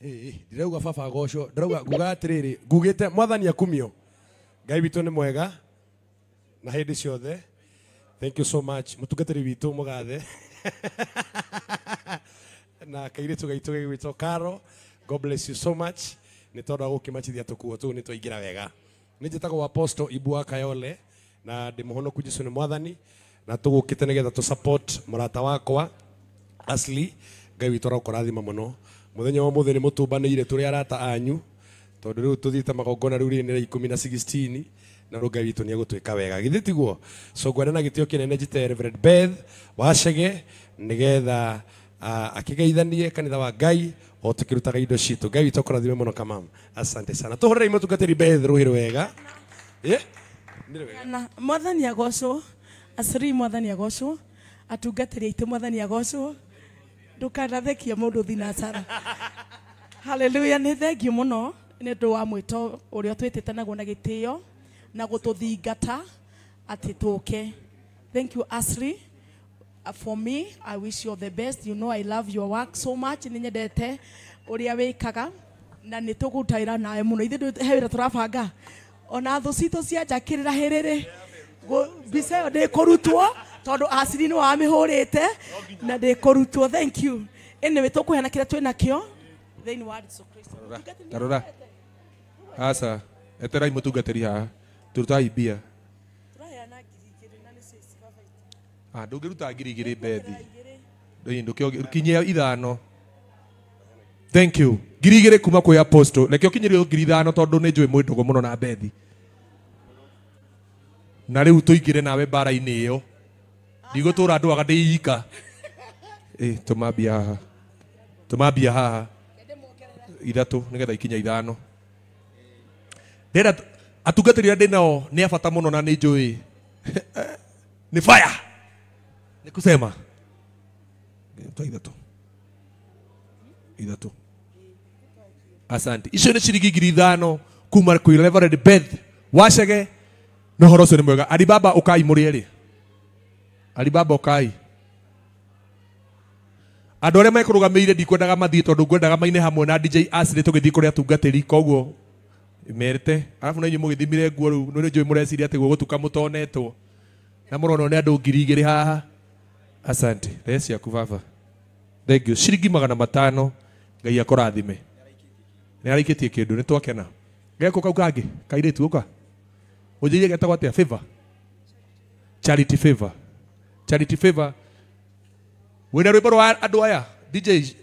Ndirauga baba agocwo, ndirauga nguga atiriri, ngugite mwathani akumio. Ngai witũ nĩ mwega na hĩndĩ ciothe. Thank you so much mutungatĩri witũ mũgathe na kairĩtu gaitũ gagwĩtwo Caro. God bless you so much nĩ tondũ wa gũkĩmachithia tũkuo tũu nĩ twaingĩra wega. Nĩ njĩtagwo Apostle Ibua Kayole na ndĩ mũhonoku Jesũ nĩ mwathani na tũgũkĩte nĩgetha tũ support mũrata wakwa Ashley. Ngai witũ arokũrathima mũno. Mũthenya wa ũmũthĩ nĩ mũtũmbanĩire tũrĩ arata anyu tondũ rĩu tũthiĩte magongona rĩu rĩrĩ nĩ 10 na 16 na rĩu Ngai witũ nĩ egũtwĩka wega githĩ tiguo. So ngwenda na gĩtĩo kĩnene njĩte Reverend Beth Wachege nĩgetha akĩgeithanie kanitha wa Ngai o tũkĩrutaga indo citũ. Ngai witũ akũrathime mũno kamama. Asante sana. Tũhũrĩrei mũtungatĩri Beth rũhĩ rwega. Na mwathani agocwo, Asri mwathani agocwo, atungatĩri aitũ mwathani agocwo. Ndũkanathekie mũndũ thinacara. Hallelujah. Nĩ thengiũ mũno nĩ ũndũ wa mwĩto ũrĩa twĩtĩte naguo na gĩtĩo na gũtũthingata atĩ tũke. Thank you Asri. For me, I wish you the best. You know I love your work so much. Nĩ nyendete ũrĩa wĩkaga na nĩ tũgũtaĩra nawe mũno. Ithuĩ he wĩra tũrabanga ona thũ citũ cia njakĩrĩra hĩrĩrĩ mbica ĩyo ndĩkũrutwo tondũ Asri nĩ wamĩhũrĩte na ndĩkũrutwo. Thank you. Anyway, tũkũheana kĩrĩa twĩ nakĩo thĩinĩ wa Jesu Kristo. Tarora asa eterai mũtungatĩri haha tũrutai mbia. Tũraheana 2,000 na nĩcio ici baba itũ. Ndũngĩruta 2,000 Bethi. Ndũkinyia 5. Thank you. 2,000 kuma kwĩ Apostle. Reke ũkinyĩrio 5,000 tondũ nĩ njũĩ mwĩ ndũgũ mũno na Bethi. Na rĩu tũingĩre nawe mbara-inĩ ĩyo. Ndigũtũra ndwaga ndĩ ika. Tũmambia haha. Tũmambia haha. 3 nĩgetha ikinya 5. Ndĩrenda atungatĩri arĩa ndĩ nao nĩ a bata mũno na nĩ njũĩ. Nĩ fire. Nĩ kusema. 3. 3. Asante. Icio nĩ ciringi 5,000 kuma kwĩ Reverend Beth Wachege na ũhoro ũcio nĩ mwega. Alibaba ũkai mũrĩ erĩ. Alibaba ũkai. Andũ arĩa mekũrũgamĩire ndikwendaga mathiĩ tondũ ngwendaga maine hamwe na DJ Ashley tũgĩthiĩ kũrĩ atungatĩri koguo merĩte. Arabu na inyuĩ mũgĩthimire nguo rĩu nĩ njũĩ mũreciria atĩ gũgũtuka mũtonetwo na mũronwo nĩ andũ 2,000 haha. Asante. Rehe ciaku baba. Thank you. Ciringi 500 Ngai akũrathime. Nĩ araikĩtie kĩndũ nĩ twakena. Geko kau kangĩ kairĩtu ũka. Ũnjĩrie getagwo atĩa? Favor. Charity Favor. Charity Favor. Wĩna rwĩmbo rwa andũ aya DJ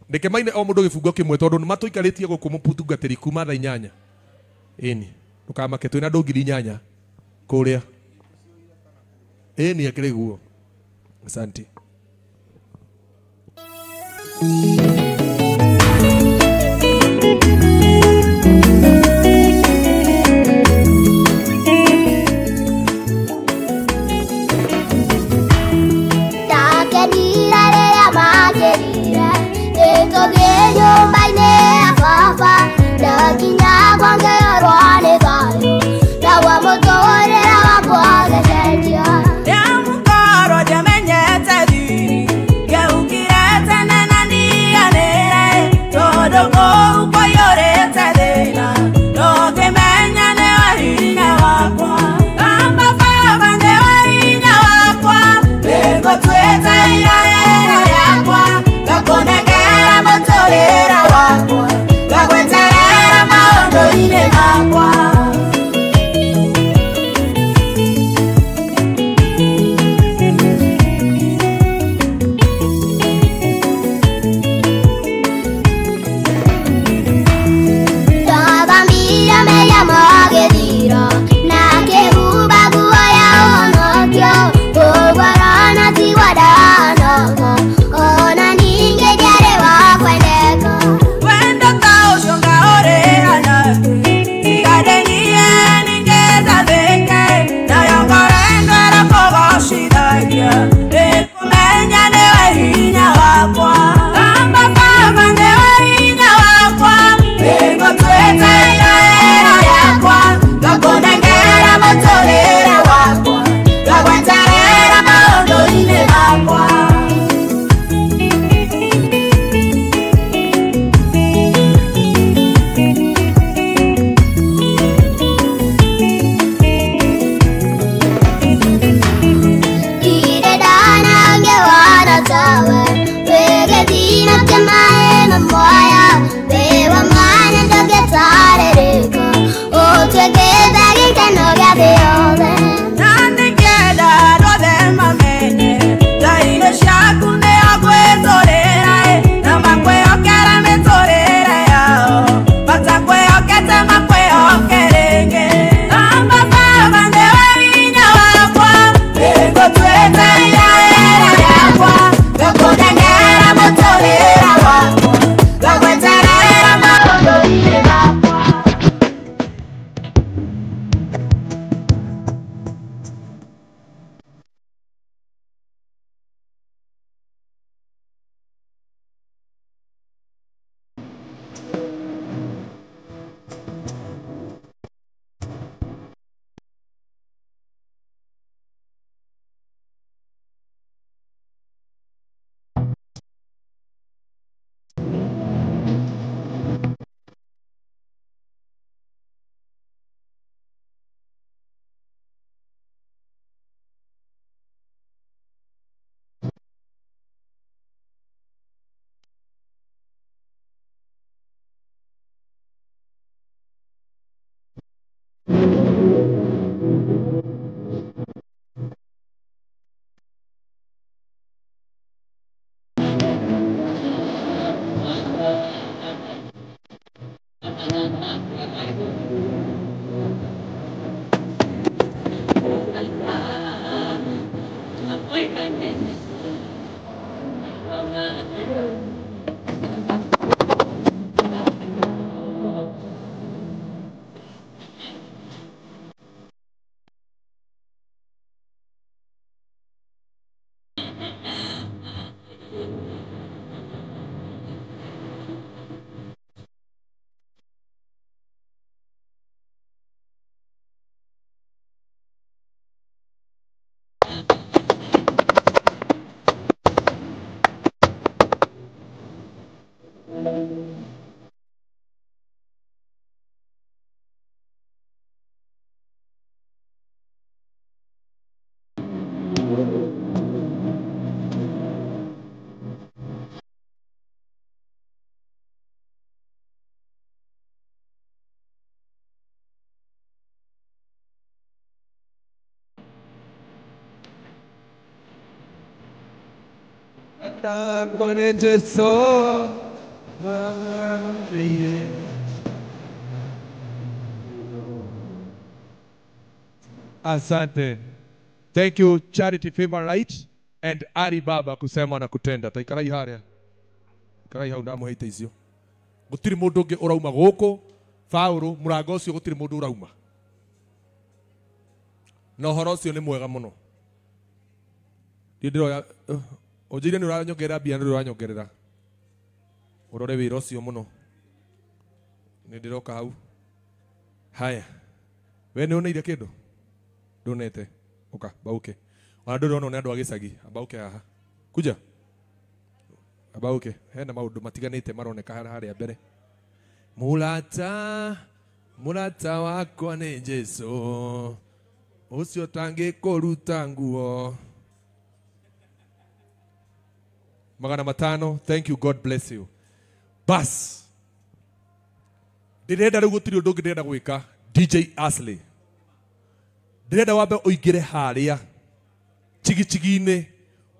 reke maine o mũndũ gĩbungo kĩmwe tondũ nĩ matũikarĩtie gũkũ mũtungatĩri kuma thaa 8. Ĩni ndũkamake twĩna andũ 8,000 kũrĩa. Ĩni akĩrĩ guo. Asante. Asante. Thank you Charity Favorite and Ari Baba kusema na kutenda. Taikarai haria. Karai hau ndamuheite icio. Gutiri mundu ungi urauma guku. Paulu murango ucio gutiri mundu urauma. Na uhoro ucio ni mwega muno. Ndiroya unjire ni uranyongerera mbia ni uranyongerera. Urore wira ucio muno. Ni ndiroka hau. Haya. We ni uneire kindu? Ndunete. Uka bauke. Ona ndurona ni andu a gicagi. Bauke haha. Kuja. Bauke. Hena maundu matiganite maroneka haria mbere. Mulata, mulata wakwa ni Jesu. Ucio tangikuruta nguo. 500. Thank you, God bless you. Bas. Ndirenda riu gutiri undu ungi ndirenda gwika. DJ Ashley. Ndirenda wambe uingire haria chigi-chigi-ini.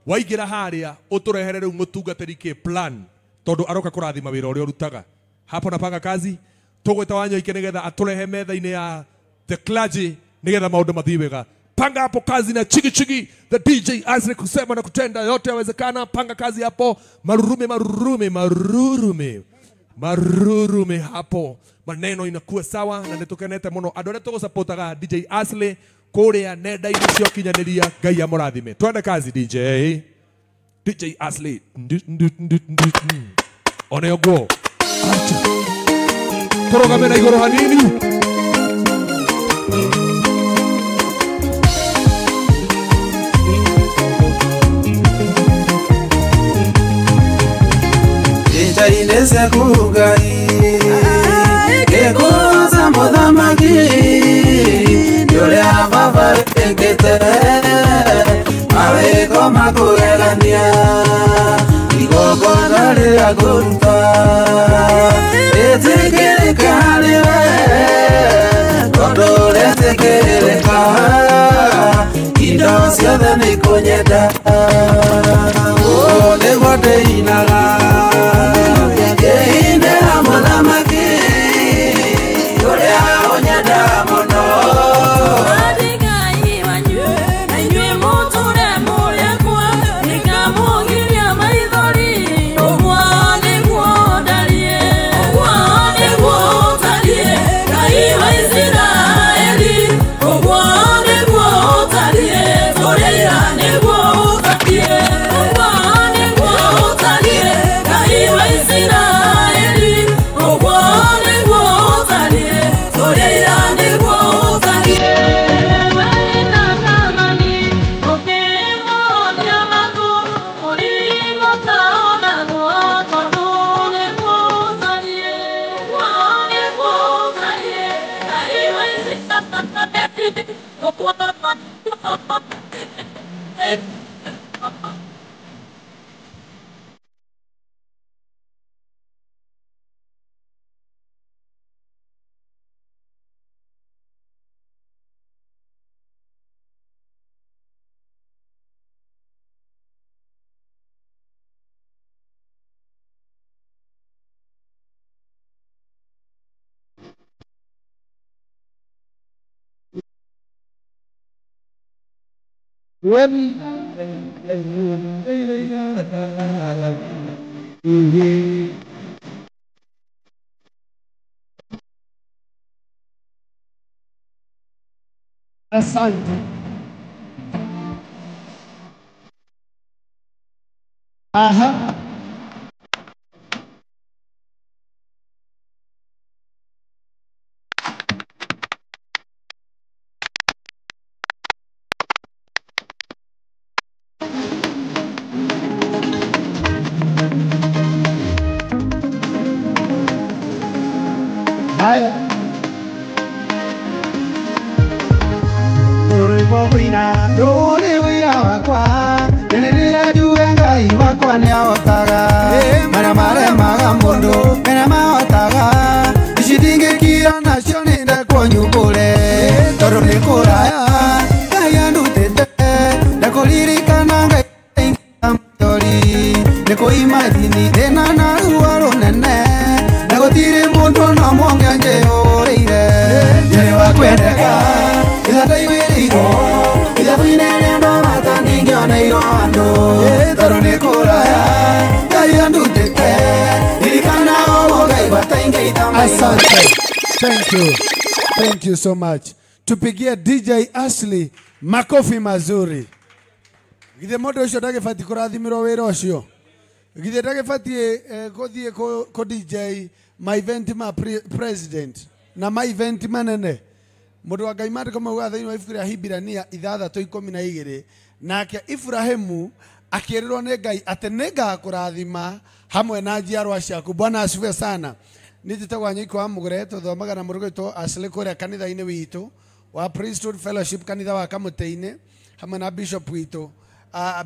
Waingira haria uturehere riu mutungatiri ki plan tondu aroka kurathima wira uria urutaga. Hapo napanga kazi tugwita Wanyoike nigetha aturehe metha-ini ya the clergy nigetha maundu mathii wega. Panga hapo kazi na chigi chigi the DJ Ashley kusema na kutenda yote yawezekana. Panga kazi hapo, marurume marurume marurume marurume hapo, maneno inakuwa sawa na nitukenete muno. Andu aria tugusupportaga DJ Ashley kuria nenda-ini cia ukinyaniria, Ngai amurathime. Twende kazi DJ. DJ Ashley. One uguo turugame na iguru hanini. Njainese kugai Kekuza muthamaki Yuria baba ekete Mawiko makugegania Igongona rĩrĩa ngũruta Rĩtĩkĩrĩke harĩ we Tondũ rĩtĩkĩrĩka Indo ciothe nĩikũnyenda Ũũ nĩguo ndĩinaga Ngĩinĩra mũthamaki Ũrĩa ũnyenda mũno. Asante. Aha. Haya. Ndũrĩ wĩra wakwa nĩrĩrĩa njuge Ngai wakwa nĩahotaga marĩa maremaga mũndũ marĩa mahotaga ici ndingĩkira nacio nĩndekwo nyumbũre tondũ nĩ kũraya Ngai andutĩte ndakũririkana Ngai mũtori Anjĩhũrĩire Njĩrĩ wa kwendeka Ithathaigwĩrĩirwo Ithathuinĩ ndo mata ndingĩoneirwo andũ Tondũ nĩ kũraya Ngai andutĩte Ririkana ũguo Ngai gwataingĩita maitho. Asante. Thank you. Thank you so much. Tupigie DJ Ashley makofi mazuri. Githĩ mũndũ ũcio ndagĩbatiĩ kũrathimĩrwo wĩra ũcio? Githĩ ndagĩbatiĩ gũthiĩ kũ DJ ma event ma president na ma event manene? Mũndũ wa Ngai maandĩko maugaga thĩinĩ wa ibuku rĩa Hibirania 6:12 nake Ibrahimu akĩĩrĩrwo nĩ Ngai atĩ nĩngakũrathima hamwe na njiarwa ciaku. Bwana asifiwe sana. Niĩ njĩtagwo Wanyoike wa Mũgũre, tũthomaga na mũrũ gwĩtwo Ashley kũrĩa kanitha-inĩ witũ wa Priesthood Fellowship, kanitha wa Kamũtĩ-inĩ, hamwe na bishop witũ,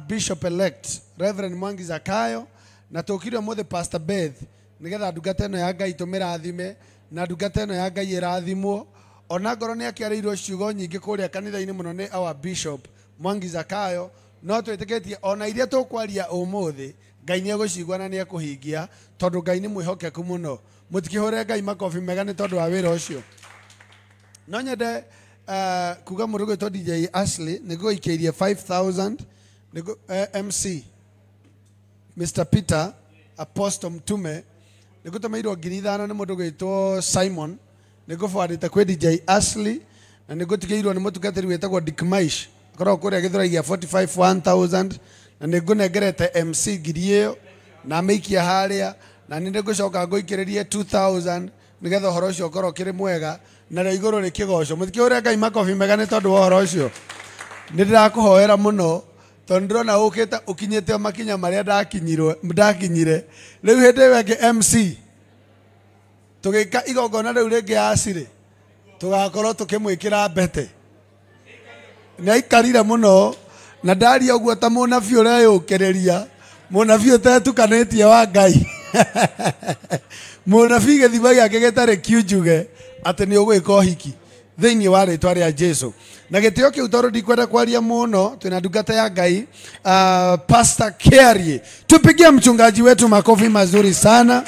Bishop elect Reverend Mwangi Zakayo, na tũkire ũmũthĩ Pastor Beth nĩgetha ndungata ĩno ya Ngai tũmĩrathime na ndungata ĩno ya Ngai ĩrathimwo. Ona ngorwo nĩ akĩarĩirwo ciugo nyingĩ kũrĩa kanitha-inĩ mũno nĩ our Bishop Mwangi Zakayo, no twĩtĩkĩtie ona iria tũkwaria ũmũthĩ Ngai nĩ egũcigua na nĩ ekũhingia, tondũ Ngai nĩ mwĩhokeku mũno. Mũtikĩhũre Ngai makobi mega nĩ tondũ wa wĩra ũcio. No nyende kuga mũndũ gwĩtwo DJ Ashley nĩguo ikĩirie 5000 nĩguo MC Mr Peter Apostle Mtume nĩgũtũmĩirwo 5,000 nĩ mũndũ gwĩtwo Simon, nĩngũbwandĩte kwĩ DJ Ashley, na nĩngũtigĩirwo nĩ mũtungatĩri wĩtagwo Dick Maish akoragwo kũrĩa Gĩthũrai gĩa 45 1000, na nĩngũnengerete MC ngiri ĩyo na amĩikia harĩa, na nĩ ngũcoka ngũikĩrĩrie 2000 nĩgetha ũhoro ũcio ũkorwo ũkĩrĩ mwega na rĩo igũrũ rĩkĩgocwo. Mũtikĩhũre Ngai makobi mega nĩ tondũ wa ũhoro ũcio. Nĩ ndĩrakũhoera mũno tondũ ndĩrona ũkĩte ũkinyĩte o makinya marĩa ndakinyire. Rĩu hĩndĩ ĩyo ĩngĩ MC tũgĩka igongona rĩu rĩngĩ ya Ashley tũgakorwo tũkĩmwĩkĩra mbete. Nĩ aikarire mũno na ndaria ũguo ta mũnabii ũreyũkĩrĩria, mũnabii ũtetukanĩtie wa Ngai, mũnabii gĩthima gĩake gĩtarĩ kiunjuge atĩ nĩ ũgwĩka ũhiki thĩinĩ wa rĩtwa rĩa Jesu. Na gĩtĩo kĩu tondũ ndikwenda kwaria mũno, twĩna ndungata ya Ngai Pastor Kiarie. Tupigie mchungaji wetu makofi mazuri sana.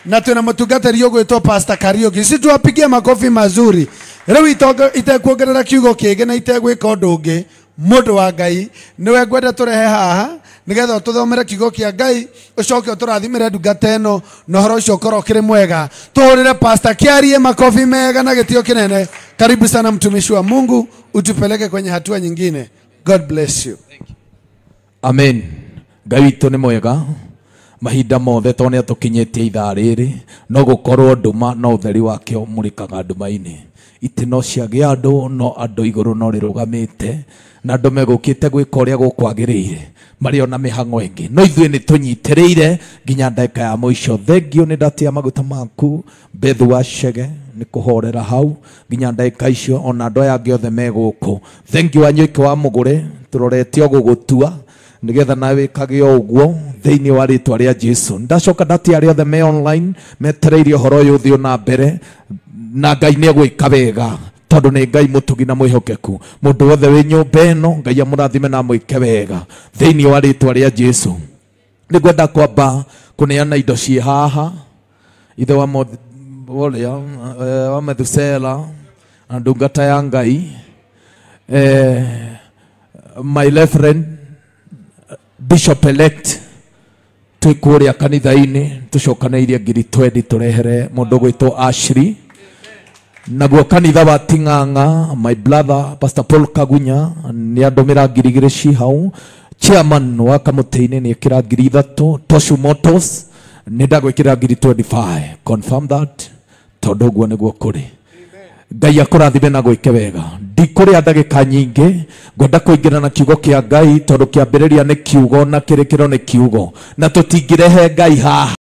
Na twĩna mũtungatĩri ũgwĩtwo Pastor Kariuki. Si tuwapigie makofi mazuri. Rĩu itekuongerera kiugo kĩngĩ na itegwĩka ũndũ ũngĩ, mũndũ wa Ngai nĩwe ngwenda tũrehe haha nĩgetha tũthomere kiugo kĩa Ngai, ũcoke ũtũrathimĩre ndungata ĩno na ũhoro ũcio ũkorwo ũkĩrĩ mwega. Tũhũrĩre Pastor Kiarie makofi mega na gĩtĩo kĩnene. Karibu sana mtumishi wa Mungu, utupeleke kwenye hatua nyingine. God bless you. Amen. Ngai witũ nĩ mwega mahinda mothe, tondũ nĩ atũkinyĩtie ithaa rĩrĩ, no gũkorwo nduma no ũtheri wake ũmũrĩkaga nduma-inĩ. Itĩ no ciagĩa andũ, no andũ igũrũ no rĩrũgamĩte, na andũ megũkĩte gwĩka ũrĩa gũkwagĩrĩire, marĩ ona mĩhang'o ĩngĩ, no ithuĩ nĩ tũnyitĩrĩire nginya ndagĩka ya mũico. Thengio nĩ ndatia maguta maku Bethu wa Chege nĩ kũhorera hau nginya ndagĩka icio, ona andũ aya angĩ othe me gũkũ. Thengio Wanyoike wa Mũgũre, tũrorete o gũgũtua nĩgetha nawe wĩkage o ũguo thĩinĩ wa rĩtwa rĩa Jesu. Ndacoka ndatia arĩa othe me online metereirie ũhoro ũyũ ũthiĩ na mbere, na Ngai nĩ egwĩka wega tondũ nĩ Ngai mũtugi na mwĩhokeku. Mũndũ wothe wĩ nyũmba ĩno Ngai amũrathime na amwĩke wega thĩinĩ wa rĩtwa rĩa Jesu. Nĩngwenda kwamba kũneana indo ciĩ haha, ithe wa ũrĩa wa Methusela na ndungata ya Ngai, my reverend Bishop elect twĩ kũrĩa kanitha-inĩ tũcokanĩirie 20,000 tũrehere mũndũ gwĩtwo Ashley. Naguo kanitha wa Ting'ang'a, my brother Pastor Paul Kagunya nĩ andũmĩra 2,000 ci hau. Chairman wa Kamũtĩ-inĩ nĩ ekĩra 3,000. Toshu Motors nĩ ndagwĩkĩra 25,000. Confirm that tondũ ũguo nĩguo kũrĩ. Ngai akũrathime na gwĩke wega. Ndikũrĩa ndagĩka nyingĩ, ngwenda kũingĩra na kiugo kĩa Ngai tondũ kĩambĩrĩria nĩ kiugo na kĩrĩkĩro nĩ kiugo, na tũtingĩrehe Ngai haha.